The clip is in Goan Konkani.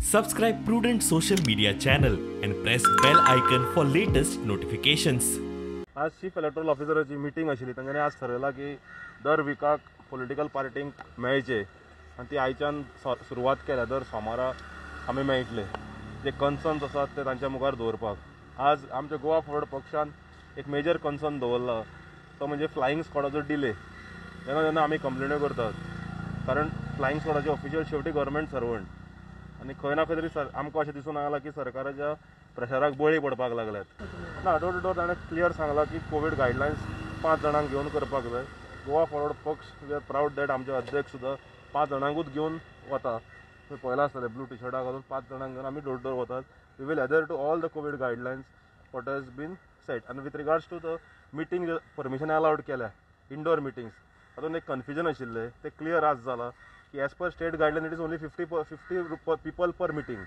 Subscribe Prudent Social Media channel and press bell icon for latest notifications. आज चीफ इलेक्टोरल ऑफिसराची मिटींग आशिल्ली. तांच्यांनी आज ठरयलां की दर विकाक पॉलिटिकल पार्टींक मेळचे आनी ती आयच्यान सुरवात केल्या. दर सोमारा आमी मेळटले, जे कन्सर्न्स आसात ते तांच्या मुखार दवरपाक. आज आमच्या गोवा फॉरवर्ड पक्षान एक मेजर कन्सर्न दवरला, तो म्हणजे फ्लायिंग स्क्वॉडाचो डिले. जेन्ना जेन्ना आमी कंप्लेन्यो करतात, कारण फ्लायिंग स्क्वॉडाचे ऑफिशियल शेवटी गव्हर्मेंट सर्वंट आनी खंय ना खंय तरी आमकां अशें दिसून आयलां की सरकाराच्या प्रेशराक बळी पडपाक लागल्यात. ना, डोर टू डोर ताणें क्लियर सांगलां की कोवीड गायडलायन्स 5 जाणांक घेवन करपाक जाय. गोवा फॉरवर्ड पक्ष we are proud that आमचे अध्यक्ष सुद्दां 5 जाणांकूच घेवन वता. तुमी पळयलां आसतलें, ब्लू टी शर्टां घालून 5 जाणांक घेवन आमी डोर टू डोर वतात. We will adhere to all the COVID guidelines what has been set. आनी with regards to the meeting permission allowed केल्या, इंडोर मिटिंग्स, तातूंत एक कन्फ्युजन आशिल्लें, तें क्लियर आज जालां की as per state guideline it is only 50 people per meeting.